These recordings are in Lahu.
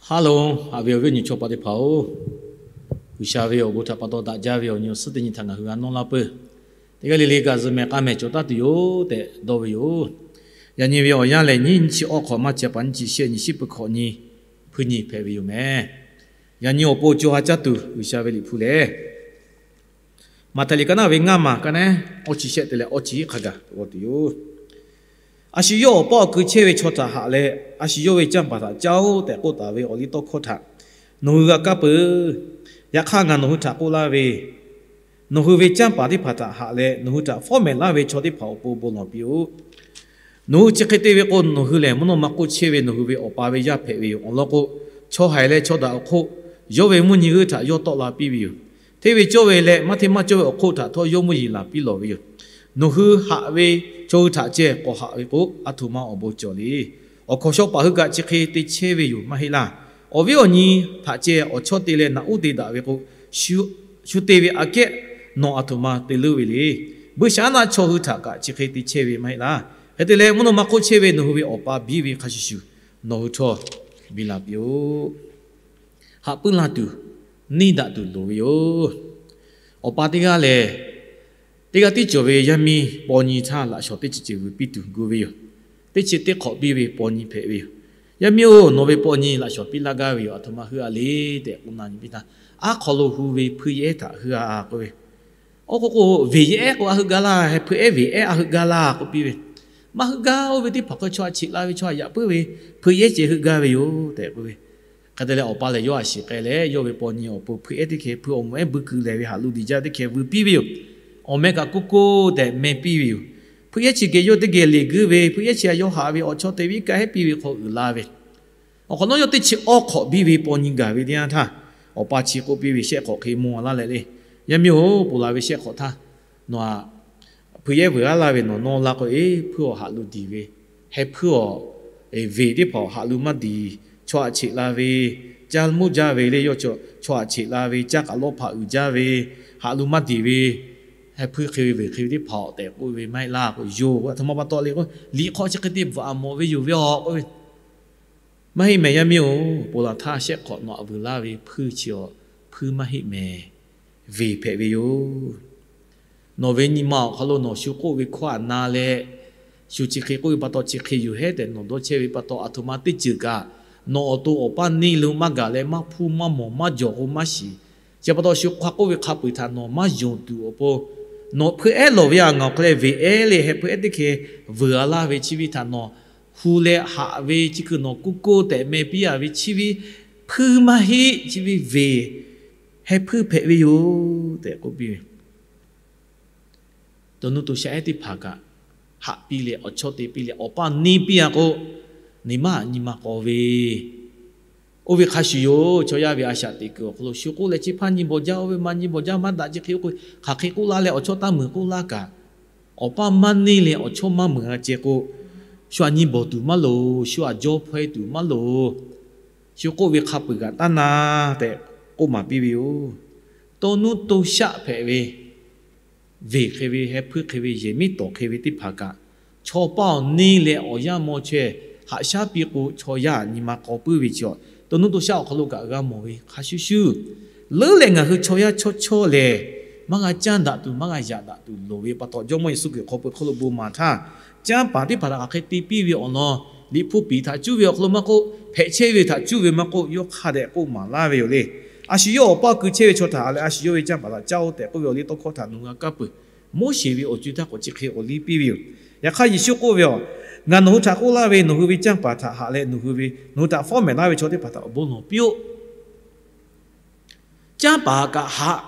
Ha loˬ, haꞈ ve awˬ viˉ awˬ nyi chaw paˍ teˇ hpaˍ-oˬ, G'uiˬsha ve awˬ bon htaꞈ pa taw daꞈ jaˇ ve awˬ nyi awˬ suhˉ teˇ nyi htaꞈ ngaˬ hui g'a nawˇ laˇ peuˬ. Teˇ g'aˇ le le kaꞈ zuhꞈ mehˍ k'a mehˍ cawˬ taˉ tuˬ yoˬ tehꞈ dawˇ ve yoˬ. Yaꞈ nyi ve awˬ yanˇ lehˬ, nyiˇ nyiˇ chi awˇ hk'awꞈ maˇ chi a paˍ nyiˇ chi shehˆ nyi shiˉ peuˬ hkawꞈ nyi hpui nyi hpehꞈ ve yoˬ mehˍ. Yaꞈ nyi awˬ pon co ha caˇ tuˬ G'uiˬsha ve Liꞈ hpu lehˬ, Maꞈhtehˍ liꞈ ka naˆ ve ngaˇ maˬ ka naˆ awˇ chi shehˆ te leh awˇ chi hiˆ hk'a gaˬ g'aw tuˬ yoˬ. A shu yawˇ awˬ paˇ awˬ kui chehˇ ve chaw htaꞈ haꞈ leh, a shu yawˇ ve canˇ paˍ htaꞈ caˇ-oˆ tehꞈ k'oˆ taˍ ve awˬliˇtawˇhkawˇ htaꞈ nawˬ hui g'a kaˇ peuˬ. Yaꞈ hk'aˇ, ngaˬ nawˬ hui htaꞈ k'oˆ laˇ ve, nawˬ hui ve canˇ paˍ teˇ hpaˍ htaꞈ haꞈ leh, nawˬ hui htaꞈ fawˉ mehˍ laˇ ve chaw teˇ hpaˍ awˬ pon bon lawˬ piˇ-oˆ. Nawˬ hui chi hk'e te ve k'o, nawˬ hui lehˬ mvuhˇ naw ma hk'oˆ chehˇ ve nawˬ hui ve Awˬ pa ve yaˇ hpehꞈ ve yoˬ. Awˬ lawn k'o, chaw haiˬ leh chaw daꞈ awˬ hk'oˆ yawˇ ve mvuhˇ nyi g'euˆ htaꞈ yawˇ tawˆ la piˇ ve yoˬ. Hteˇ ve cawˇ ve leh maˇ hteˇ maˇ cawˇ ve awˬ hk'oˆ htaꞈ htawˇ yawˇ mvuhˇ yeˬ laˬ piˇ lawˬ ve yoˬ. Nawˬ hui haꞈ ve chaw hui htaꞈ ceh k'awꞈ haꞈ ve k'o, a htoꞈ ma awˬ bon cawˬ le. Awˬ hkawnˍ shaw paˍ hui kaꞈ chi hk'e te chehˇ ve yoˬ maˇ heˆ laˇ. Awˬ viˉ awˬ nyi htaꞈ ceh awˬ chawˇ te leh naꞈ uˉ te daꞈ ve k'o, shu te ve aꞈ kehˉ nawˬ a htoꞈ ma te leuˉ ve le. Buiˇshaˆaˉnaˆ chaw hui htaꞈ kaꞈ chi hk'e te chehˇ ve maˇ heˆ laˇ. Hk'e te leh, mvuhˇ naw ma hk'oˆ chehˇ ve nawˬ hui ve Awˬ pa biˇ ve hk'a shuˍ shuˍ, nawˬ hui htawˇ biˇ la piˇ-oˆ. Haꞈ puiˉ laˇ tuˬ, neˇ daꞈ tuˬ loˍ ve yoˬ. Awˬ pa teˇ g'aˇ lehˬ, teˇ g'aˇ tiˉ cawˬ ve yaˇ miˇ paw nyi htaˇ laꞈ shawnˍ teˇ ceuˬ ceuˬ vuiˬ piˇ tuˬ gu ve yoˬ. Teˇ chi teˇ hk'awꞈ biˇ ve paw nyi hpehꞈ ve yoˬ. Yaˇ miˇ-oˬ, nawˬ ve paw nyi laꞈ shawnˍ piˇ laˇ gaˇ ve yoˬ. A htoꞈ ma heuˆ-a le tehꞈ k'oˆ na nyi piˇ htaˇ, aˉ hk'aw lo hu ve hpuiˇ yehˉ htaꞈ heuˆ-a k'oˆ ve. Oˇ k'o k'o, veˬ yehˉ k'o a heuˆ gaˇ laˇ, heh hpuiˇ ehˉ veˬ ehˉ a heuˆ gaˇ laˇ k'oˆ piˇ ve. Maˇ heuˆ gaˇ. Oˇ ve teˇ hpaˍ hk'aw chaw htaꞈ cheꞈ la ve chaw htaꞈ yaꞈ puiˉ ve hpuiˇ yehˉ ceh heuˆ gaˇ ve yoˬ tehꞈ k'oˆ ve. Hk'e te leh, awˬ pa lehˬ yawˇ a shiˍ k'ai leh, yawˇ ve paw nyi awˬ pon hpuiˇ ehˉ teˇ hkeh hpuiˇ awˬ moˍ ehˉ buiˇ keu lehˬ ve haꞈ lu diˬ jaˇ teˇ hkeh vuiˬ piˇ ve yoˬ. Awˬ meh kaꞈ kuˇ koˇ tehꞈ meh piˇ ve yoˬ. Hpuiˇ yehˉ chi geh yawˇ teˇ geh leꞈ guiˇ ve, hpuiˇ yehˉ chi a yawˇ haꞈ ve awˬ chawˇ te ve iˉ kaˆ hehˉ piˇ ve hk'aw uiˍ la ve. Awˬ hk'awꞈ nawˉ yawˇ teˇ chi awˇ hk'awꞈ biˇ ve paw nyi gaˬ ve teˇ yanˇ htaˇ, awˬ pa chi k'oˆ piˇ ve, shehˆ hk'awꞈ hk'e mvuh laˇ leh le, Yaˇ miˇ-oˬ, ponˬ la ve shehˆ hk'awꞈ htaˇ nawˬ htaꞈ hpuiˇ yehˉ vuiˬ g'aˇ laˇ ve nawˬ nawˇ la k'o, eˬ, hpuiˇ awˬ haꞈ lu diˬ ve, heh hpuiˇ awˬ, eˬ, veˬ teˇ hpaˍ awˬ haꞈ lu maˇ diˬ, chaw htaꞈ cheꞈ la ve, caˇ mawˇ jaˇ ve le, yawˇ chaw htaꞈ cheꞈ la ve, caˇ k'aꞈ lawˇ hpaꞈ uiˍ jaˇ ve, haꞈ lu maˇ diˬ ve, heh hpuiˇ hk'e ve veˬ hk'e ve teˇ hpaˍ awˬ tehꞈ k'oˆ ve maˇ heˆ laˇ k'o, yoˬ. A htoꞈ ma pa taw le k'o, liꞈ hk'aw chi hk'e te bvuhꞈ a mawˬ ve yoˬ ve awˬ k'oˆ ve, maˇ heˆ mehˍ yaˇ miˇ-oˬ, ponˬ laˬ htaˇ shehˆ hk'awꞈ nawˬ htaꞈ vuiˬ laˇ ve hpuiˇ chi awˬ hpuiˇ maˇ heˆ mehˍ, veˬ hpehꞈ ve yoˬ. Nawˬ ve nyi ma awˬ hk'aw lo nawˬ shu k'oˆ ve hkawˇ htaꞈ na leh, shu chi hk'e k'oˆ ve pa taw chi hk'e yoˬ hehˉ tehꞈ nawˬ dawˇ chehˇ ve pa taw, a htoꞈ ma teˇ ceuˬ kaꞈ nawˬ awˬ to awˬ paˇ neˇ lo maˇ gaˬ leh maˇ hpuˇ maˇ mawˬ maˇ jawˬ k'o maˇ shiˍ. Chi pa taw shu hk'aw k'oˆ ve hk'a peu-eˬ htaꞈ nawˬ maˇ yonˍ tuˬ awˬ pon, nawˬ hpuiˇ ehˉ lawˬ ve a ngaˬ awˬ hk'aw leh veˬ ehˉ leh heh hpuiˇ ehˉ teˇ hkeh vuiˬ a laˇ ve chi ve htaꞈ nawˬ hu leh haꞈ ve chi hkui nawˬ kuˇ koˇ tehꞈ meh piˇ a ve chi ve hpuiˇ maˇ heˆ, chi ve veˬ heh hpuiˇ hpehꞈ ve yoˬ tehꞈ k'oˆ piˇ ve. To nuˇ to shaˆ ehˉ teˇ hpaˍ kaꞈ haꞈ piˇ leh awˬ chawˇ te piˇ leh awˬ paˇ neˇ piˇ a k'o, neˇ maˇ nyi ma k'aw ve, oˇ ve hk'a shuˍ yoˬ. Chaw yaˇ ve a shaꞈ teꞈ kuiˬ awˬ hk'aw lo shu k'oˆ leh chi hpaˇ nyi bawˬ jaˇ, oˇ ve ma nyi bawˬ jaˇ, maˇ daꞈ chi hk'e k'oˆ k'o, hk'aˬ hk'e k'oˆ laˇ leh awˬ chawˇ taˇ muiˬ k'oˆ laˇ kaꞈ, awˬ paˇ maˇ neˇ leh awˬ chawˇ maˇ muiˬ a ceh k'o, shu aꞈ nyi bawˬ tuˬ maˇ loˍ, shu aꞈ jawˇ hpaweh tuˬ maˇ loˍ. Shu k'oˆ ve hk'a peu-eˬ kaꞈ taˇ na tehꞈ k'oˆ maˍ piˇ ve yoˬ. To nuˇ to shaˆ hpehꞈ ve, veˬ hk'e ve, heh hpuiˇ hk'e ve, yehˬ miˉ tawˍ hk'e ve teˇ hpaˍ kaꞈ, chaw paˇ awˬ neˇ leh awˬ yaˇ maw chaweh haꞈ shaˉ piˇ k'o, chaw yaˇ nyi ma k'aw puiˉ ve chaw, to nuˇ to shaˆ awˬ hk'aw lo kaꞈ g'a mawˬ ve hk'a shuˍ shuˍ. Leuˉ leh ngaˬ hui chaw yaˇ chawˇ chawˇ lehˬ, maˇ g'a canˇ daꞈ tuˬ, maˇ g'a yaꞈ daꞈ tuˬ loˍ ve pa taw, Jawˇmawˇ Yeˍsuˆ Hkriꞈ hk'aw peu hk'aw lo bon maˍ htaˇ, canˇ paˍ teˇ hpaˍ htaꞈ hk'aˬ hk'e te piˇ ve awˬ lawn, Liꞈ hpu piˍ htaꞈ cuˇ ve awˬ hk'aw lo maˇ k'oˆ, hpehꞈ chehˇ ve htaꞈ cuˇ ve maˇ k'oˆ, yawˇ hk'a dehꞈ k'oˆ maˍ laˇ ve yoˬ le. A shu yawˇ awˬ paˇ ku chehˇ ve chaw htaꞈ leh a shu yawˇ ve canˇ paˍ htaꞈ caˇ-oˆ tehꞈ k'oˆ ve awˬliˇtawˇhkawˇ htaꞈ nawˬ g'a kaˇ peuˬ. Moˉseˍ ve awˬ co-e htaˇ k'awꞈ chi hk'e awˬ liˇ piˇ ve yoˬ. Yaꞈ hk'aˇ, Yeˍsuˆ k'oˆ ve, Ngaˬ nawˬ hui htaꞈ k'oˆ laˇ ve, nawˬ hui ve canˇ paˍ htaꞈ haꞈ leh nawˬ hui ve, nawˬ hui htaꞈ fawˉ mehˍ laˇ ve chaw teˇ hpaˍ htaꞈ awˬ bon lawˬ piˇ-oˆ. Canˇ paˍ kaꞈ haꞈ,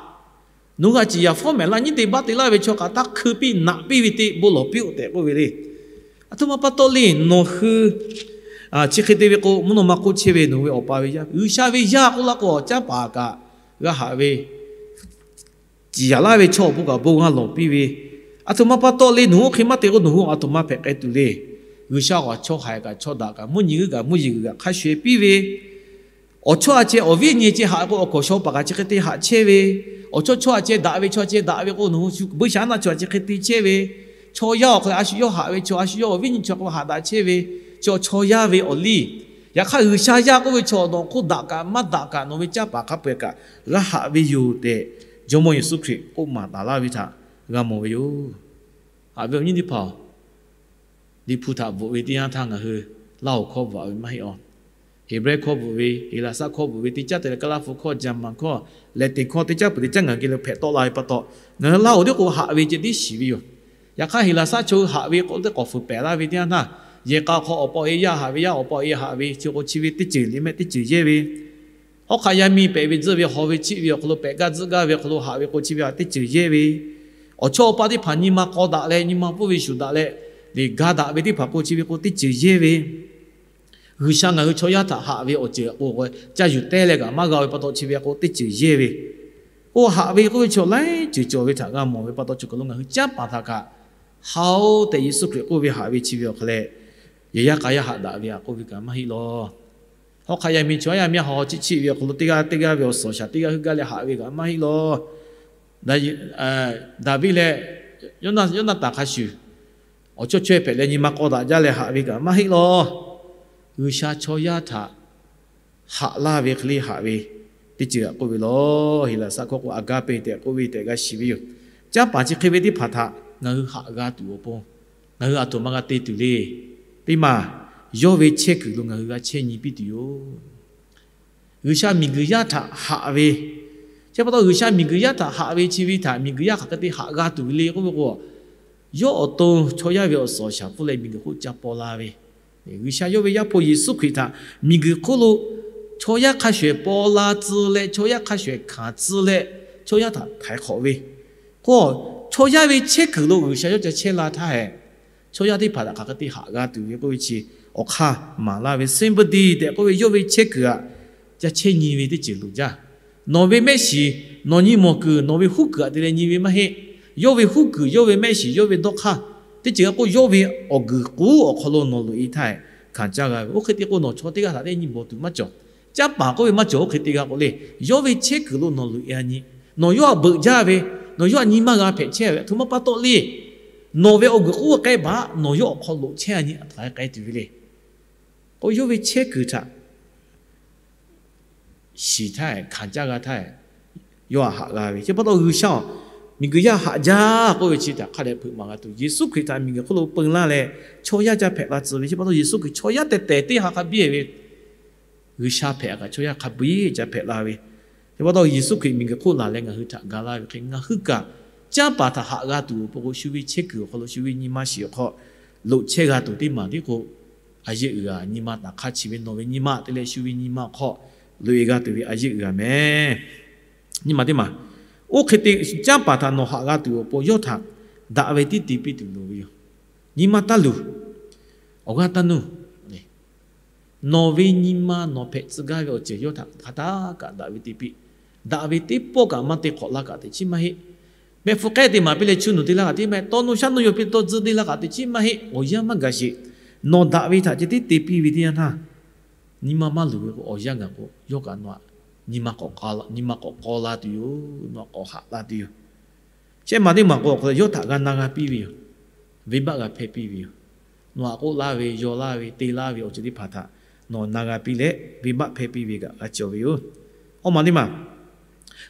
nawˬ hui htaꞈ ciˍ yanˍ fawˉ mehˍ laˇ nyiˉ te baˆ te laˇ ve chaw kaꞈ taˇ hkui piˇ naꞈ piˇ ve te bon lawˬ piˇ-oˆ tehꞈ k'oˆ ve le. A htoꞈ ma pa taw le, nawˬ hui chi hk'e te ve k'o, mvuhˇ naw ma hk'oˆ chehˇ ve nawˬ hui ve Awˬ pa ve yaˇ, G'uiˬsha ve yaˇ k'oˆ laˇ k'o, canˇ paˍ kaꞈ g'a haꞈ ve, ciˍ yanˍ laˇ ve chaw awˬ pon kaꞈ bon g'a lawˬ piˇ ve, a htoꞈ ma pa taw le, nawˬ hui oˇ hk'e maˇ te k'o, nawˬ hui a htoꞈ ma hpehꞈ k'ai tuˬ le. G'uiˬsha awˬ chaw haiˬ kaꞈ chaw daꞈ kaꞈ mvuhˇ nyi g'uˇ kaꞈ mvuhˇ yeˬ g'uiˬ kaꞈ hk'a shuˍ piˇ ve, awˬ chawˇ a ceh awˬ viˉ nyi ceh haꞈ k'o, awˬ hkawnˍ shaw paˍ kaꞈ chi hk'e te haꞈ chehˇ ve, awˬ chawˇ chawˇ a ceh daꞈ ve chaw a ceh daꞈ ve k'o, nawˬ hui shu buiˇshaˆaˉnaˆ chaw a chi hk'e te chehˇ ve, chaw yaˇ awˬ hk'aw lo a shu yawˇ haꞈ ve chaw, a shu yawˇ awˬ viˉ nyi chaw k'o haꞈ daꞈ chehˇ ve, chaw, chaw yaˇ ve awˬ liˇ Yaꞈ hk'aˇ, G'uiˬsha yaˇ k'oˆ ve chaw nawˬ hk'oˆ daꞈ kaꞈ maˇ daꞈ kaꞈ nawˬ ve canˇ paˍ hk'a peu-eˬ kaꞈ g'a haꞈ ve yoˬ tehꞈ, Jawˇmawˇ Yeˍsuˆ Hkriꞈ k'oˆ maˍ taˍ laˇ ve htaꞈ g'a mawˬ ve yoˬ. Haꞈ ve awˬ nyi teˇ hpaˍ-oˬ, Liꞈ hpu htaꞈ bvuhꞈ ve teˇ yanˇ htaˇ ngaˬ hui Laˇhuˍ hkawˇ bvuhꞈ ve maˇ heˆ-aw. Heˍbrehˇ hkawˇ bvuhꞈ ve, Heˍlaˍsaˆ hkawˇ bvuhꞈ ve, teˇ caˉ te leh Kaˇlaˇ hpu hkawˇ, Jaˍmanˍ hkawˇ, Latin hkawˇ teˇ caˉ peuˬ teˇ caˉ ngaˬ hui geh lo hpehꞈ tawˆ la ve pa taw, ngaˬ hui Laˇhuˍ teˇ k'o haꞈ ve ceh tiˉ shiˍ ve yoˬ. Yaꞈ hk'aˇ, Heˍlaˍsaˆ chaw hui haꞈ ve k'o teˇ k'awꞈ fuiˍ pehˍ laˇ ve teˇ yanˇ htaˇ, yehˬ k'a hk'aw awˬ pa awˬ e yaˇ haꞈ ve, yaˇ awˬ pa awˬ e haꞈ ve, chi k'o chi ve teˇ ceuˬ liꞈ mehˆ teˇ ceuˬ yehˇ ve, hawˉ hk'aˆ yaˇ miˇ pehꞈ ve tzuhˆ ve hawˬ ve chiˆ ve awˬ hk'aw lo pehꞈ gaˇ tzuhˆ gaˇ ve awˬ hk'aw lo haꞈ ve k'o chi ve teˇ ceuˬ yehˇ ve, awˬ chawˇ awˬ paˇ teˇ hpaˍ nyi ma k'aw daꞈ leh, nyi ma pfuhˇ ve shuˍ daꞈ leh, liꞈ ga daꞈ ve teˇ hpaˍ k'o chi ve k'o teˇ ceuˬ yehˇ ve, G'uiˬsha ngaˬ hui chaw yaˇ htaꞈ haꞈ ve awˬ ceuˬ k'o, ca yuˬ teh leh kaꞈ maˇ g'a ve pa taw chi ve k'o teˇ ceuˬ yehˇ ve, k'o haꞈ ve k'oˆ ve chaw laiˉ ceuˬ cawˬ ve htaꞈ g'a mawˬ ve pa taw, cawˬ kaˬ lo ngaˬ hui canˇ paˍ htaꞈ kaꞈ haꞈ-oˬ tehꞈ Yeˍsuˆ Hkriꞈ k'oˆ ve haꞈ ve chi ve awˬ hk'aw leh, yehˬ yaˇ k'a yaˇ haꞈ daꞈ ve htaꞈ k'oˆ ve kaꞈ maˇ heˆ law. Hawˉ hk'aˆ yaˇ miˇ chaw yaˇ miˇ haw chiˆ chiˆ ve awˬ hk'aw lo teˇ g'aˇ teˇ g'aˇ ve awˬ suhˍ awˬ shaˍ teˇ g'aˇ heuˆ gaˇ leh haꞈ ve kaꞈ maˇ heˆ law. Daˍviˆ leh Yoˇnaˆ, Yoˇnaˆtanˍ hk'a shuˍ awˬ chawˇ chaweh hpehꞈ leh nyi ma k'aw daꞈ jaˇ leh haꞈ ve kaꞈ maˇ heˆ law. G'uiˬsha chaw yaˇ htaꞈ haꞈ laˇ ve hk'e le haꞈ ve teˇ ceuˬ htaꞈ k'oˆ ve law. Heˍlaˍsaˆ hkawˇ k'o agape tehꞈ k'oˆ ve tehꞈ g'a shiˍ ve yoˬ. Canˇ paˍ chi hk'e ve teˇ hpaˍ htaꞈ ngaˬ hui haꞈ g'a tuˬ awˬ pon, ngaˬ hui aˬ htoꞈ ma g'a te tuˬ le. Teˇ maˬ, yawˇ ve chehˇ kuiˬ lo ngaˬ hui g'a chehˇ nyi piˇ tuˬ yoˬ. G'uiˬsha miˬguiˬ yaˇ htaꞈ haꞈ ve, chi pa taw G'uiˬsha miˬguiˬ yaˇ htaꞈ haꞈ ve chi ve htaꞈ miˬguiˬ yaˇ hk'aˬ hk'e te haꞈ g'a tuˬ ve le k'oˆ ve k'o, yawˇ awˬ to chaw yaˇ ve awˬ suhˍ awˬ shaˍ pfuhˇ leh miˬguiˬ hk'oˆ ca paw la ve, G'uiˬsha yawˇ ve Yaˇ hpu Yeˍsuˆ Hkriꞈ htaꞈ miˬguiˬ hk'oˆ lo chaw yaˇ hk'a shuˍ paw la tcuh leh, chaw yaˇ hk'a shuˍ hkanˍ tcuh leh, chaw yaˇ htaꞈ htaiˍ hk'awꞈ ve, k'o, chaw yaˇ ve chehˇ kuiˬ lo G'uiˬsha yawˇ ca chehˇ la htaˇ hehꞈ, chaw yaˇ teˇ hpaˍ htaꞈ hk'aˬ hk'e te haꞈ g'a tuˬ ve k'oˆ ve chi awˬ hk'aˇ maˍ laˇ ve sympathy tehꞈ k'oˆ ve yawˇ ve chehˇ kuiˬ htaꞈ ca chehˇ nyi ve teˇ ceuˬ loˍ jaˇ. Nawˬ ve mehˆ shiˍ, nawˬ nyi mawˬ kuiˬ, nawˬ ve huˉ kuiˬ htaꞈ te leh nyi ve maˇ heˆ. Yawˇ ve huˉ kuiˬ, yawˇ ve mehˆ shiˍ, yawˇ ve dawˇ hk'aˇ, teˇ ceuˬ g'a k'oˆ yawˇ ve awˬ guiˬ k'uˉ awˬ hk'aw lo nawˬ loꞈ-e htaˇ hehꞈ hkanˍ caˇ g'a ve. Oˇ hk'e te k'o nawˬ chaw teˇ g'aˇ htaꞈ teˇ nyi bawˬ tuˬ maˇ cawˬ. Canˇ paˍ k'oˆ ve maˇ cawˬ. Oˇ hk'e te g'a k'o le, yawˇ ve chehˇ kuiˬ lo nawˬ loꞈ-e a nyi. Nawˬ yawˇ htaꞈ beuꞈ jaˇ ve, nawˬ yawˇ htaꞈ nyi maˇ g'a hpehꞈ chehˇ ve aˬ htoꞈ ma pa taw le. Nawˬ ve awˬ guiˬ k'uˉ k'ai baˬ, nawˬ yawˇ awˬ hk'aw loꞈ chehˇ a nyi, a htaꞈ k'ai tuˬ ve le. K'o yawˇ ve chehˇ kuiˬ htaꞈ shiˍ htaˇ hkanˍ caˇ g'a htaˇ, yawˇ htaꞈ haꞈ g'a ve. Chi pa taw G'uiˬsha-oˬ, miˬguiˬ yaˇ haꞈ jaˇ k'oˆ ve chi htaꞈ hk'a dehꞈ hpeuꞈ maˍ g'a tuˬ, Yeˍsuˆ Hkriꞈ htaꞈ miˬguiˬ hk'oˆ lo peu laˇ leh chaw yaˇ ca hpehꞈ la tcuh ve. Chi pa taw Yeˍsuˆ Hkriꞈ chaw yaˇ tehˬ tehˬ teˇ ha hk'a biˇ ve, G'uiˬsha hpehꞈ kaꞈ chaw yaˇ hk'a biˇ ca hpehꞈ la ve. Chi pa taw Yeˍsuˆ Hkriꞈ miˬguiˬ hk'oˆ laˬ leh ngaˬ hui htaꞈ ga laˇ ve hk'e, ngaˬ hui kaꞈ canˇ paˍ htaꞈ haꞈ g'a tuˬ awˬ pon k'o, shu ve chehˇ kuiˬ awˬ hk'aw lo, shu ve nyi ma shiˍ awˬ hk'aw loꞈ chehˇ g'a tuˬ teˇ maˬ tiˉ k'o, a yeˇ uiˍ a nyi ma taˍ hk'aˇ chi ve nawˬ ve nyi ma te leh shu ve nyi ma awˬ hk'aw loꞈ-e g'a tuˬ ve a yeˇ uiˍ a mehˍ. Nyi ma teˇ maˬ, oˇ hk'e te canˇ paˍ htaꞈ nawˬ haꞈ g'a tuˬ awˬ pon yawˇ htaꞈ daꞈ ve tiˉ te piˇ tuˬ loˍ ve yoˬ. Nyi ma taˇ luˬ. Awˬ g'aˇ taˇ nuˇ. Nawˬ ve nyi ma nawˬ hpehꞈ tcuh gaˇ ve awˬ ceuˬ yawˇ htaꞈ hk'a taˇ kaꞈ daꞈ ve te piˇ. Daꞈ ve teˇ pawˆ kaꞈ maˇ te hk'awꞈ laˇ kaꞈ teꞈ chiˉ maˇ heˆ. Mehˆ hpfuhˇ k'ehˉ te maˍ piˇ leh chu nuˬ te laˇ kaꞈ teꞈ chiˉ maˇ heˆ. Tawˇ nuˇ shaˉ nuˇ yaw piˇ tawˇ tzuhˇ te laˇ kaꞈ teꞈ chiˉ maˇ heˆ. Awˬ yanˇ maˇ gaˬ sheˍ. Nawˬ daꞈ ve htaꞈ ceh tiˉ te piˇ ve teˇ yanˇ htaˇ, nyi ma maˇ luˬ ve k'o, awˬ yanˇ gaˬ k'o, yawˇ kaꞈ nawˬ htaꞈ nyi ma k'awꞈ k'aw la tuˬ yoˬ. Nawˬ htaꞈ k'awꞈ haꞈ la tuˬ yoˬ. Shehˆ maˬ teˇ maˬ k'o, awˬ hk'aw lo yawˇ htaꞈ g'a na g'a piˇ ve yoˬ. Venˇbaˆ g'a hpehˇ piˇ ve yoˬ. Nawˬ htaꞈ k'oˆ laˇ ve, yaw laˇ ve, te laˇ ve awˬ ceuˬ teˇ hpaˍ htaꞈ nawˬ na g'a piˇ leh, venˇbaˆ hpehˇ piˇ ve kaꞈ g'a cawˬ ve yoˬ. Awˇ maˬ teˇ maˬ,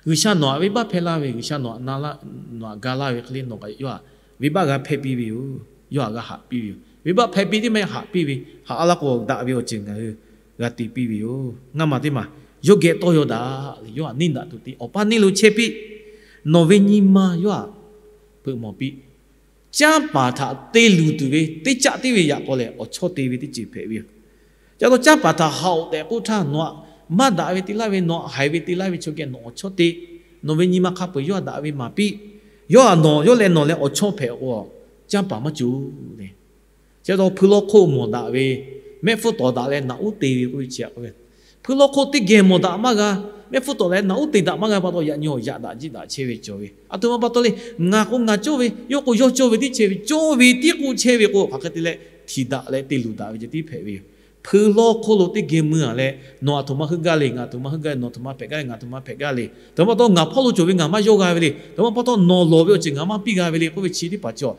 G'uiˬsha nawˬ htaꞈ venˇbaˆ hpehˇ laˇ ve, G'uiˬsha nawˬ htaꞈ na laˇ, nawˬ htaꞈ ga laˇ ve hk'e le, nawˬ kaꞈ yawˇ htaꞈ venˇbaˆ g'a hpehˇ piˇ ve yoˬ. Yawˇ htaꞈ g'a haꞈ piˇ ve yoˬ. Venˇbaˆ hpehˇ piˇ teˇ maˇ haꞈ piˇ ve, haꞈ a laˇ k'o daꞈ ve awˬ ceuˬ ngaˬ hui g'a te piˇ ve yoˬ. Ngaˇ maˬ teˇ maˬ, yawˇ geh tawˇ yaw daꞈ leh yawˇ htaꞈ neˇ daꞈ tuˬ te awˬ paˇ neˇ lo chehˇ piˇ. Nawˬ ve nyi ma yawˇ htaꞈ hpeuꞈ mawˬ piˇ. Canˇ paˍ htaꞈ te luˬ tuˬ ve teˇ caˆ tiˉ ve yaꞈ k'aw lehˬ, awˬ chawˇ te ve teˇ ceuˬ hpehꞈ ve yoˬ. Ca taw canˇ paˍ htaꞈ haꞈ-oˬ tehꞈ k'oˆ htaˇ, nawˬ htaꞈ maˇ daꞈ ve te laˇ ve, nawˬ htaꞈ haiˬ ve te laˇ ve chaw geh nawˬ awˬ chawˇ te, nawˬ ve nyi ma hk'a peu-eˬ yawˇ htaꞈ daꞈ ve maˍ piˇ. Yawˇ htaꞈ nawˬ, yawˇ leh nawˬ leh awˬ chawˇ hpehꞈ k'o, canˇ paˍ maˇ cawˬ le. Chi pa taw hpui lawˇ hk'oˆ mawˬ daꞈ ve, mehˆ hpfuhˇ tawˍ daꞈ leh naꞈ uˉ te ve k'oˆ ve chi htaꞈ k'oˆ ve, hpui lawˇ hk'oˆ teˇ geh mawˬ daꞈ maˇ g'a, mehˆ hpfuhˇ tawˍ leh naꞈ uˉ te daꞈ maˇ g'a pa taw, yaꞈ nyi awˬ yaꞈ daꞈ jiˆ daꞈ chehˇ ve cawˬ ve. Aˬ htoꞈ ma pa taw le, ngaˬ k'o ngaˬ cawˇ ve, yawˇ k'o yawˇ cawˇ ve tiˉ chehˇ ve, cawˇ ve tiˉ k'oˆ chehˇ ve k'o, hk'aˬ hk'e te leh htiꞈ daꞈ leh te luˬ daꞈ ve ceh tiˉ hpehꞈ ve yoˬ. Hpui lawˇ hk'oˆ lo teˇ geh mui-a leh, nawˬ aˬ htoꞈ ma heuˆ gaˇ le, ngaˬ aˬ htoꞈ ma heuˆ gaˇ le, nawˬ aˬ htoꞈ ma hpehꞈ gaˇ le, ngaˬ aˬ htoꞈ ma hpehꞈ gaˇ le, aˬ htoꞈ ma pa taw ngaˬ hpawˇ lo cawˬ ve ngaˬ maˇ yawˇ g'a ve le, aˬ htoꞈ ma pa taw nawˬ lawˬ ve awˬ ceuˬ ngaˬ maˇ piˇ g'a ve le k'oˆ ve chi teˇ hpaˍ cawˬ.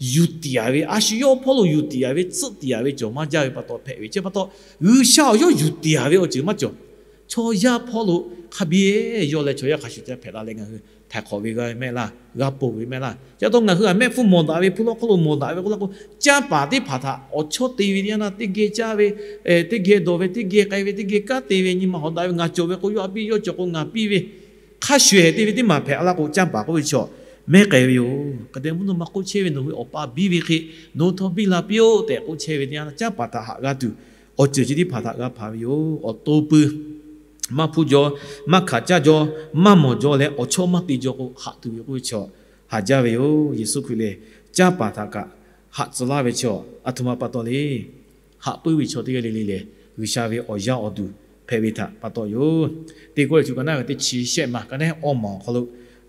yuˬ tiˍ-a ve, a shu yawˇ hpawˇ lo yuˬ tiˍ-a ve, tcuhˆ tiˍ-a ve cawˬ maˇ jaˇ ve pa taw hpehꞈ ve. Chi pa taw, G'uiˬsha awˬ yawˇ yuˬ tiˍ-a ve awˬ ceuˬ maˇ cawˬ. Chaw yaˇ hpawˇ lo hk'a biˇ yawˇ leh chaw yaˇ hk'a shuˍ ca hpehꞈ la leh ngaˬ hui htaiˍ hk'awꞈ ve g'a ve mehˆ laˇ, g'a ponˬ ve mehˆ laˇ. Chi pa taw ngaˬ hui a mehˆ hpfuhˇ mawˬ daꞈ ve, hpu lawˇ hk'oˆ lo mawˬ daꞈ ve k'oˆ laˇ k'o, canˇ paˍ teˇ hpaˍ htaꞈ awˬ chawˇ te ve teˇ yanˇ naˇ, teˇ geh caˇ ve, teˇ geh dawˬ ve, teˇ geh k'ai ve, teˇ geh kanˉ te ve, nyi ma hawˍ daꞈ ve, ngaˬ cawˬ ve k'o yawˇ a piˇ, yawˇ cawˬ k'o ngaˬ piˇ ve, hk'a shuˍ-ehˍ te ve teˇ maˬ hpehꞈ laˇ k'o, canˇ paˍ k'oˆ ve chaw mehˆ k'ai ve yoˬ. Hk'e te mvuhˇ naw ma k'oˆ chehˇ ve, nawˬ hui awˬ pa biˇ ve hk'e nawˬ hui htawˇ biˇ la piˇ-oˆ tehꞈ k'oˆ chehˇ ve teˇ yanˇ, canˇ paˍ htaꞈ haꞈ g'a tuˬ awˬ ceuˬ chi teˇ hpaˍ htaꞈ g'a hpanˍ ve yoˬ. Awˬ to pui maˇ hpuˇ jaw, maˇ hkanˍ caˇ jaw, maˇ mawˬ jaw leh awˬ chawˇ maˇ te jaw k'o, haꞈ tuˬ ve k'oˆ ve chaw haꞈ jaˇ ve yoˬ. Yeˍsuˆ Hkriꞈ lehˬ, canˇ paˍ htaꞈ kaꞈ haꞈ tcuh laˇ ve chaw, a htoꞈ ma pa taw le. Haꞈ puiˉ ve chaw teˇ g'aˇ le le lehˬ, G'uiˬsha ve awˬ yaˇ awˬ duˬ hpehꞈ ve htaꞈ pa taw yoˬ. Teˇ Kawˇrenˍhtuˆ ka naˉ ve teˇ chi shehˆ ma ka naˉ awˇ maˬ awˬ hk'aw lo,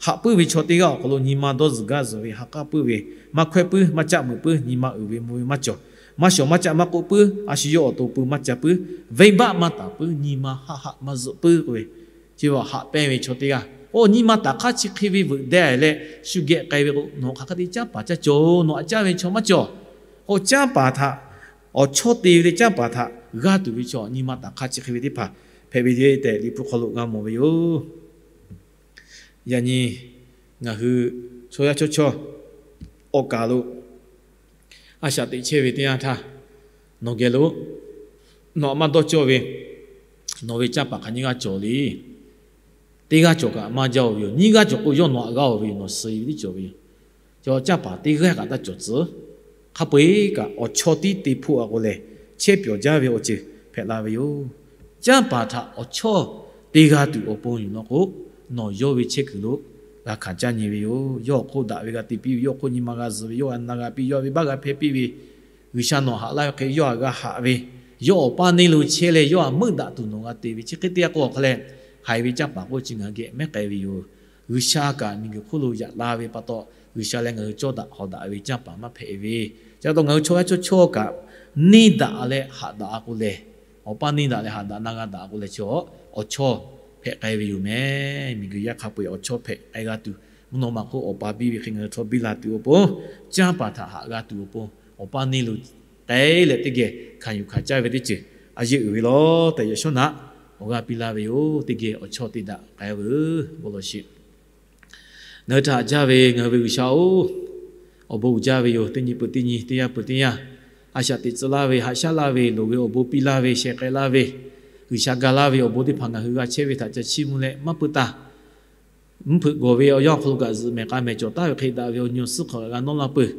haꞈ puiˉ ve chaw teˇ g'aˇ awˬ hk'aw lo nyi ma dawˇ zuhˬ gaˇ zuhˬ ve, ha k'aˉ puiˉ ve, maˇ hkawehˇ puiˉ, maˇ caˆ meuꞈ puiˉ, nyi ma uiˍ ve mvuh ve maˇ cawˬ, maˇ shawˍ maˇ caˆ maˇ k'oˆ puiˉ, a shu yawˇ awˬ to pui maˇ ca puiˉ, venˇbaˆ maˇ taˍ puiˉ, nyi ma haˆ haˆ maˇ zuhꞈ puiˉ k'oˆ ve, chi haꞈ pehnˇ ve chaw teˇ g'aˇ, o, nyi ma taˍ hk'aˇ chi hk'e ve veuꞈ deh leh shu geh k'ai ve k'o, nawˬ hk'aˬ hk'e te canˇ paˍ caˇ cawˬ, nawˬ haꞈ jaˇ ve chaw maˇ cawˬ. K'o canˇ paˍ htaꞈ, awˬ chawˇ te ve le, canˇ paˍ htaꞈ g'aˇ tuˬ ve chaw nyi ma taˍ hk'aˇ chi hk'e ve teˇ hpaˍ hpehꞈ ve le tehꞈ, Liꞈ hpu hk'aw lo g'a mawˬ ve yoˬ. Yaꞈ nyi ngaˬ hui chaw yaˇ chawˇ chawˇ awˬ kaˬ lo a shaꞈ teꞈ chehˇ ve teˇ yanˇ htaˇ, nawˬ geh lo nawˬ a maˇ dawˇ cawˇ ve nawˬ ve canˇ paˍ hk'aˬ nyiˇ g'aˇ cawˬ le. Teˇ g'aˇ cawˬ kaꞈ maˇ jaˇ-oˬ ve yoˬ. Nyiˇ g'aˇ cawˬ k'o, yawˇ nawˬ htaꞈ g'aˇ-oˬ ve yoˬ, nawˬ suh ve tiˉ cawˬ ve yoˬ. Chaw canˇ paˍ teˇ g'aˇ kaꞈ taˇ cawˬ tcuh. Hk'a peu-eˬ kaꞈ awˬ chawˇ tiˉ te hpoˆ-a k'o lehˬ, chehˇ pyawˬ jaˇ ve awˬ ceuˬ hpehꞈ la ve yoˬ. Canˇ paˍ htaꞈ awˬ chawˇ te g'a tuˬ awˬ pon yuˬ law k'o, nawˬ yawˇ ve chehˇ kuiˬ lo g'a hkanˍ caˇ nyi ve yoˬ. Yawˇ awˬ hk'oˆ daꞈ ve g'a te piˇ ve, yawˇ awˬ hk'oˆ nyi ma g'a zuhˬ ve, yawˇ g'a na g'a piˇ, yawˇ ve baˆ g'a hpehˇ piˇ ve, G'uiˬsha nawˬ haꞈ laˇ ve hk'e yawˇ htaꞈ g'a haꞈ ve, yawˇ awˬ paˇ neˇ lo chehˇ leh yawˇ htaꞈ meuˆ daꞈ tuˬ nawˬ g'a te ve, chi hk'e te-a k'o, awˬ hk'a leh haiˬ ve canˇ paˍ k'oˆ chi ngaˬ hui geh mehˉ k'ai ve yoˬ. G'uiˬsha kaꞈ miˬguiˬ hk'oˆ lo yaꞈ la ve pa taw, G'uiˬsha leh ngaˬ hui cawˇ daꞈ hawˍ daꞈ ve canˇ paˍ maˇ hpehꞈ ve, chi pa taw ngaˬ hui chaw yaˇ chawˇ chawˇ kaꞈ neˇ daꞈ leh haꞈ daꞈ-a k'o lehˬ, awˬ paˇ neˇ daꞈ leh haꞈ daꞈ na g'a daꞈ k'o leh, chi awˬ chawˇ hpehꞈ k'ai ve yoˬ meh. Miˬguiˬ yaˇ hk'a peu-eˬ awˬ chawˇ hpehꞈ k'ai g'a tuˬ, mvuhˇ naw ma hk'oˆ awˬ pa biˇ ve hk'e ngaˬ hui htawˇ biˇ la tuˬ awˬ pon, canˇ paˍ htaꞈ haꞈ g'a tuˬ awˬ pon, awˬ paˇ neˇ lo k'ai leh teˇ geh hkanˍ yuˬ hkanˍ caˇ ve teˇ ceuˬ a yeˇ uiˍ ve law tehꞈ, yaꞈ shawˉ naꞈ awˬ g'aˇ piˇ laˇ ve yoˬ. Teˇ geh awˬ chawˇ te daꞈ k'ai-a veuˬ. Bon lawˬ sheˍ. Ngaˬ hui htaꞈ haꞈ jaˇ ve ngaˬ hui ve G'uiˬsha-oˬ, awˬ bon uiˍ jaˇ ve yoˬ. Teˇ nyi peuˬ teˇ nyi, teˇ yanˇ peuˬ teˇ yanˇ, a shaꞈ teꞈ tcuh laˇ ve, haꞈ shaˉ laˇ ve, loˍ ve awˬ bon piˇ laˇ ve, sheh k'ai laˇ ve, G'uiˬsha ga laˇ ve awˬ bon teˇ hpaˍ ngaˬ hui g'a chehˇ ve htaꞈ ca chiˇ mvuh leh maˇ peuˬ taˇ, mvuhˇ hpeuꞈ gawˬ ve awˬ yanˇ awˬ hk'aw lo kaꞈ zuhꞈ mehˍ k'a mehˍ cawˬ taˍ ve hk'e daꞈ ve awˬ nyi awˬ suhˉ hk'aw g'a nawˇ laˇ peuˬ.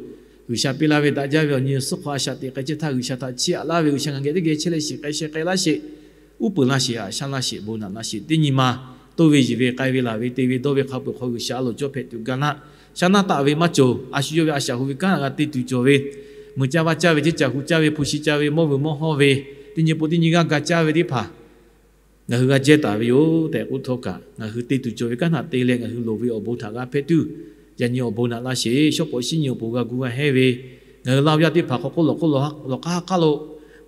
G'uiˬsha piˇ laˇ ve daꞈ jaˇ ve awˬ nyi awˬ suhˉ hk'aw a shaꞈ teꞈ k'ai chehˇ htaˇ, G'uiˬsha htaꞈ chiˇ aꞈ laˇ ve, G'uiˬsha ngaˬ geh teˇ geh chehˇ leh shiˍ k'ai sheh k'ai laˇ sheˍ. Uˉ peunˍ laˇ sheˍ, haꞈ shaˉ laˇ sheˍ, bon naꞈ laˇ sheˍ. Teˇ nyi ma toˇ ve yiˬ ve k'ai ve laˬ ve te ve dawˇ ve hk'a peu-eˬ hk'aw G'uiˬsha a loˍ cawˇ hpehꞈ tuˬ ga naˆ. Shaˉ naˉ taˆ ve maˇ cawˬ. A shu yawˇ ve a shaꞈ hu ve kanˉ htaꞈ g'a te tuˬ cawˬ ve, meuꞈ caˇ vaˇ caˇ ve, ceˇ caˬ hu caˇ ve, hpu shi caˇ ve, mawˇ vuiˬ mawˇ hawˇ ve, teˇ nyi peuˬ teˇ nyi g'aˇ ga caˇ ve teˇ hpaˍ ngaˬ hui g'a jehˇ taˍ ve yoˬ tehꞈ k'oˆ htawˇ kaꞈ, ngaˬ hui te tuˬ cawˬ ve kanˉ htaꞈ te leh ngaˬ hui loˍ ve awˬ bon htaꞈ g'a hpehꞈ tuˬ, yaꞈ nyi awˬ bon naꞈ laˇ sheˍ. Shawˉ pawˍ shinˉ nyi awˬ pon g'a gu g'a hehˇ ve, ngaˬ hui laˇ ve yaˇ teˇ hpaˍ hk'aw k'oˆ lawˬ k'oˆ lawˬ, lawˬ k'aˉ k'aˉ lo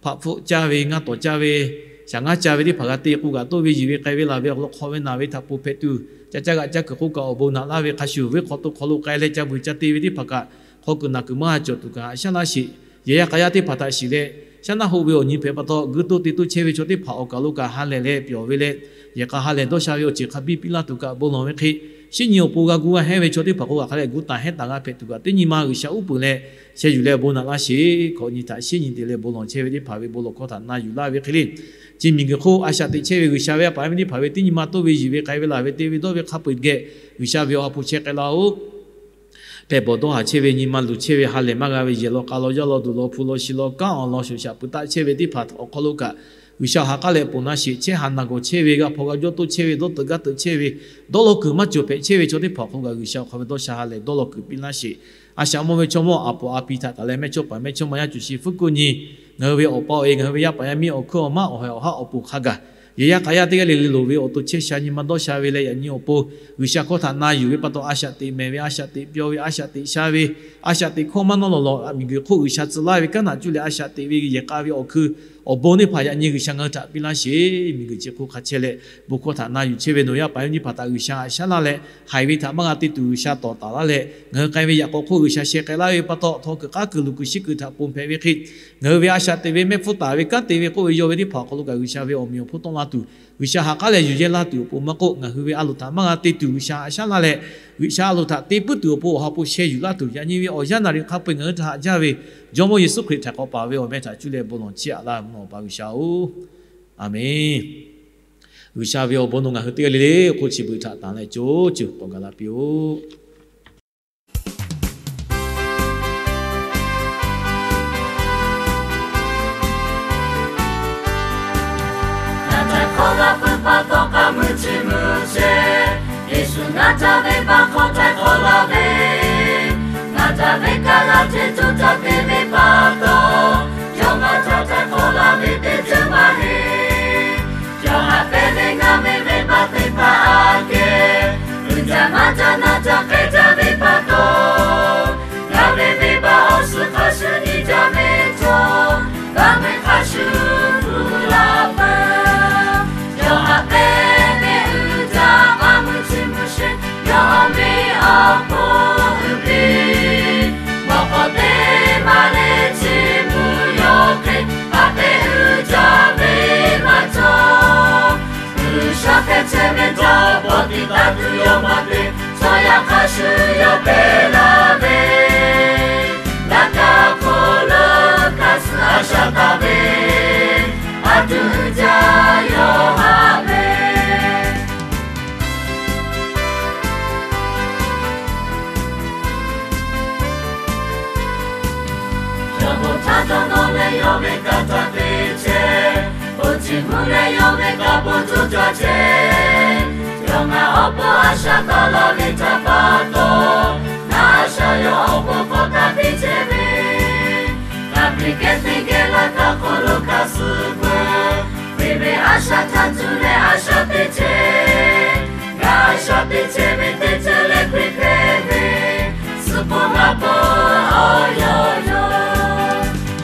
hpaꞈ hpfuhˆ caˇ ve, ngaˇ tawˍ caˇ ve, shaˍ ngaˇ caˇ ve teˇ hpaˍ g'a te k'o kaꞈ, toˇ ve yiˬ ve k'ai ve laˬ ve awˬ hk'aw lo hk'aw ve naˬ ve htaꞈ ponˬ hpehꞈ tuˬ, ca caˇ g'aꞈ caˇ kuiˬ k'oˆ kaꞈ awˬ bon naꞈ laˇ ve hk'a shuˍ, venˇ hk'aw to hk'aw lo k'ai leh ca vuiˬ ca te ve teˇ hpaˍ kaꞈ, hk'aw kuiˬ naˬ kuiˬ maˇ g'a cawˬ tuˬ kaꞈ haꞈ shaˉ laˇ sheˍ. Yehˬ yaˇ k'a yaˇ teˇ hpaˍ htaꞈ shiˍ leh, shaˉ naˆ hoˆ ve awˬ nyi hpehꞈ pa taw, guˇ toˇ te toˇ chehˇ ve chaw teˇ hpaˍ awˬ kaˬ lo kaꞈ ha lehˬ leh pyawˬ ve leh, yehˬ k'a ha lehˬ dawˇ sha ve awˬ ceuˬ hk'a biˇ piˇ laˇ tuˬ kaꞈ bon lawˬ ve hk'e, shinˉ nyi awˬ pon g'a gu g'a hehˇ ve chaw teˇ hpaˍ k'o kaꞈ hk'a leh gu taˍ hehˉ taˍ g'a hpehꞈ tuˬ kaꞈ, teˇ nyi ma G'uiˬsha uˉ peunˍ leh sheh yuˬ leh bon naꞈ laˇ sheˍ. Hk'awꞈ nyi htaꞈ shinˉ nyi te leh bon lawˬ chehˇ ve teˇ hpaˍ ve bon lawˬ hkawˇ htaꞈ na yuˬ laˇ ve hk'e le, chi miˬguiˬ hk'oˆ a shaꞈ teꞈ chehˇ ve G'uiˬsha ve yaˇ paˍ yaˇ miˇ teˇ hpaˍ ve teˇ nyi ma toˇ ve yiˬ ve k'ai ve laˬ ve te ve dawˇ ve hk'a peu-eˬ geh, G'uiˬsha ve awˬ ha hpu chehˇ k'ai laˇ-oˆ. Hpehꞈ bawˬ dawˇ haˍ chehˇ ve, nyi ma luˬ chehˇ ve, ha lehˬ maˇ g'a ve, yehˬ law k'a law yaˇ law duˬ law hpu law shi law kanˉ awˬ lawn shoˍ shaꞈ pui taˆ chehˇ ve teˇ hpaˍ awˬ hk'aw lo kaꞈ, G'uiˬsha ha k'aˉ leh ponˬ laˇ sheˍ. Chehˇ haꞈ naˬ gawˬ chehˇ ve, g'a hpaw g'a jawˇ toˇ chehˇ ve, dawˇ teuꞈ gaˇ teuꞈ chehˇ ve, dawˇ law kuiˬ maˇ cawˬ hpehꞈ chehˇ ve chaw teˇ hpaˍ awˬ hk'aw lo kaꞈ G'uiˬsha awˬ hk'aw ve dawˇ sha ha lehˬ dawˇ law kuiˬ piˇ laˇ sheˍ. A shaꞈ mawˇ ve chaw mawˇ aˬ poˍ a pi htaꞈ taˍ leh mehˇ chawˇ paˍ mehˇ chawˇ ma yaˇ cuˬ shi fuˉ kuˆ nyi, ngaˬ hui ve awˬ pa awˬ e, ngaˬ hui ve yaˇ paˍ yaˇ miˇ awˬ hkuiˉ awˬ maˉ awˬ haiˬ awˬ haˉ awˬ poˍ hk'a gaˬ, yehˬ yaˇ k'a yaˇ teˇ g'aˇ le le loˍ ve awˬ to chehˇ sha nyi ma dawˇ sha ve leh, yaꞈ nyi awˬ pon G'uiˬsha hkawˇ htaꞈ na yuˬ ve pa taw, a shaꞈ teꞈ mehˍ ve, a shaꞈ teꞈ pyawˬ ve, a shaꞈ teꞈ sha ve, a shaꞈ teꞈ hkawˇ maˇ nawˇ lawˬ lawˬ, miˬguiˬ hk'oˆ G'uiˬsha tcuh laˇ ve kanˉ htaꞈ cuˇ leh a shaꞈ teꞈ ve yehˬ k'a ve awˬ hkui Awˬ bon teˇ hpaˍ yaꞈ nyi G'uiˬsha ngaˬ hui htaꞈ piˇ laˇ sheˍ. Miˬguiˬ chi hk'oˆ hk'a chehˇ leh, bon hkawˇ htaꞈ na yuˬ chehˇ ve nawˬ yaˇ paˍ yaˇ nyi teˇ hpaˍ htaꞈ G'uiˬsha haꞈ shaˉ laˇ leh, haiˬ ve htaꞈ maˇ g'a te tuˬ G'uiˬsha tawˍ taˍ laˇ leh, ngaˬ hui k'ai ve yaꞈ k'aw hk'oˆ G'uiˬsha sheh k'ai laˇ ve pa taw, htaw kuiˬ k'aˉ kuiˬ luˬ kuiˬ shiˉ kuiˬ htaꞈ ponˬ hpehꞈ ve hk'e, ngaˬ hui ve a shaꞈ teꞈ ve mehˆ hpfuhˇ taˍ ve kanˉ te ve k'oˆ ve yawˇ ve teˇ hpaˍ awˬ hk'aw lo kaꞈ G'uiˬsha ve awˬ meꞈ awˬ hponˇ tawˆ la tuˬ, G'uiˬsha ha k'aˉ leh yuˬ yehˇ laˇ tuˬ awˬ pon maˇ k'oˆ, ngaˬ hui ve a loˍ htaꞈ maˇ g'a te tuˬ G'uiˬsha haꞈ shaˉ laˇ leh, G'uiˬsha a loˍ htaꞈ te puiˉ tuˬ awˬ pon awˬ ha hpu sheh yuˬ laˇ tuˬ, yaꞈ nyi ve awˬ yanˇ naˍ riˍ hk'a peu-eˬ ngaˬ hui htaꞈ haꞈ jaˇ ve Jawˇmawˇ Yeˍsuˆ Hkriꞈ htaꞈ k'awꞈ paˍ ve awˬ meh htaꞈ cuˇ leh bon lawˬ chiˇ aꞈ laˇ mvuhˇ naw Awˬ pa G'uiˬsha-oˬ, Aˍmenˍ. G'uiˬsha ve awˬ bon nawˬ ngaˬ hui teˇ g'aˇ le le awˬ hk'oˆ chi beuꞈ htaꞈ tanˬ leh co ceuˬ k'awꞈ gaˬ la piˇ-oˆ. Ngaˬ htaiˍ hk'awꞈ g'a peuˬ pa taw k'aˇ mui chi mui chehˇ, Yeˍsuˆ ngaˬ htaꞈ venˇbaˆ hk'aw htaiˍ hk'awꞈ laˇ ve, ngaˬ htaꞈ venˇ kaˆ g'a hteˇ tuˬ htaꞈ te ve pa taw, yawˇ ngaˬ htaꞈ htaiˍ hk'awꞈ laˇ ve teˇ ceuˬ maˇ heˆ. Yawˇ haꞈ pehnˇ ve ngaˬ ve venˇbaˆ teˇ hpaˍ aꞈ kehˬ, uiˍ jaˇ maˇ jaˇ naˇ jaˇ hk'e jaˇ ve pa taw, ngaˬ ve venˇbaˆ awˬ suhˍ hk'a shuˍ nyi jaˇ ve cawˬ, g'a ve hk'a shuˍ hpu la peuˬ. Yawˇ haꞈ pehnˇ ve uiˍ jaˇ k'aˇ mui chi mui sheˍ, yawˇ ve awˬ hk'oˆ uiˍ piˇ. Mawꞈ k'aw teˇ maˇ le chi mvuh yawˇ hk'e, haꞈ pehnˇ uiˍ jaˇ ve maˇ cawˬ. G'uiˬsha hpehꞈ chehˇ ve htaꞈ bawˆ tiꞈ taˇ tuˬ yawˇ maˇ te, chaw yaˇ hk'a shuˍ yawˇ pehˬ laˇ ve, laꞈ ka hk'oˆ lo hk'a suh a shaꞈ taˍ ve, a tuꞈ jaˇ yawˇ haꞈ ve. Yawˇ bon htaˇ dawˇ nawˇ leh yawˇ ve kaꞈ htaꞈ te chehˇ, bon chi mvuh leh yawˇ ve kaꞈ bon coˇ caˇ chehˇ. Yawˇ ngaˬ awˬ pon a shaꞈ taˍ laˇ ve htaꞈ pa taw, ngaˬ a shaꞈ yawˇ awˬ pon hk'awꞈ taˇ piˇ chehˇ ve, ngaˬ hpeꞈ kehˉ teˇ geh laˇ kaꞈ hk'oˆ lo hk'a suh peuˬ. Hk'e ve a shaꞈ htaꞈ cuˇ leh a shaꞈ teꞈ chehˇ, ngaˬ a shaꞈ teꞈ chehˇ ve teˇ ceuˬ leh hk'e hpehꞈ ve, suh k'oˆ maˇ k'oˆ awˬ yawˇ yawˇ.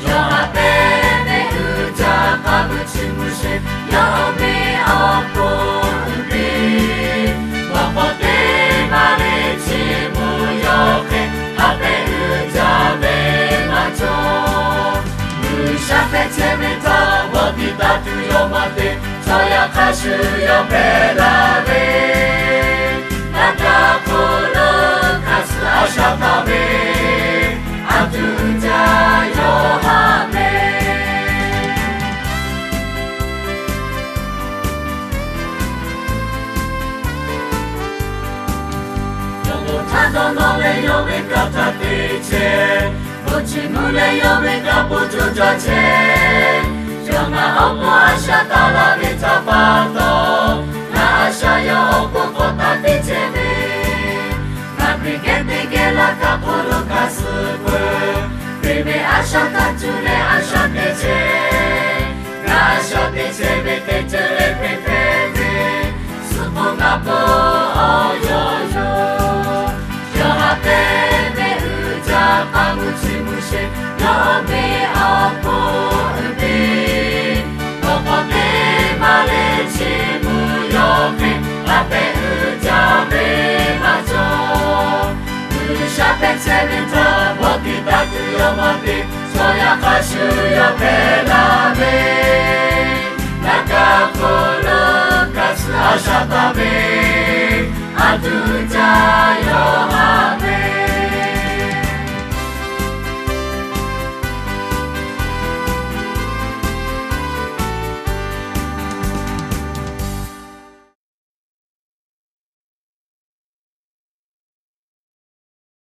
Yawˇ haꞈ pehnˇ ve uiˍ jaˇ k'aˇ mui chi mui sheˍ, yawˇ ve awˬ hk'oˆ uiˍ piˇ. Mawꞈ k'aw teˇ maˇ le chi mvuh yawˇ hk'e, haꞈ pehnˇ uiˍ jaˇ ve maˇ cawˬ. G'uiˬsha hpehꞈ chehˇ ve htaꞈ bawˆ tiꞈ taˇ tuˬ yawˇ maˇ te, chaw yaˇ hk'a shuˍ yawˇ pehˬ laˇ ve, laꞈ ka hk'oˆ lo hk'a suh a shaꞈ taˍ ve, a tuꞈ jaˇ yawˇ haꞈ ve. Yawˇ bon htaˇ dawˇ nawˇ leh yawˇ ve kaꞈ htaꞈ te chehˇ, bon chi mvuh leh yawˇ ve kaꞈ bon coˇ caˇ chehˇ. Yawˇ ngaˬ awˬ pon a shaꞈ taˍ laˇ ve htaꞈ pa taw, ngaˬ a shaꞈ yawˇ awˬ pon hk'awꞈ taˇ piˇ chehˇ ve, ngaˬ hpeꞈ kehˉ teˇ geh laˇ kaꞈ hk'oˆ lo hk'a suh peuˬ. Hk'e ve a shaꞈ htaꞈ cuˇ leh a shaꞈ teꞈ chehˇ, ngaˬ a shaꞈ teꞈ chehˇ ve teˇ ceuˬ leh hk'e hpehꞈ ve, suh k'oˆ maˇ k'oˆ awˬ yawˇ yawˇ. Yawˇ haꞈ pehnˇ ve uiˍ jaˇ k'aˇ mui chi mui sheˍ, yawˇ ve awˬ hk'oˆ uiˍ piˇ. Mawꞈ k'aw teˇ maˇ le chi mvuh yawˇ hk'e, haꞈ pehnˇ uiˍ jaˇ ve maˇ cawˬ. G'uiˬsha hpehꞈ chehˇ ve htaꞈ bawˆ tiꞈ taˇ tuˬ yawˇ maˇ te, chaw yaˇ hk'a shuˍ yawˇ pehˬ laˇ ve, laꞈ ka hk'oˆ lo hk'a suh a shaꞈ taˍ ve, a tuꞈ jaˇ yawˇ haꞈ ve.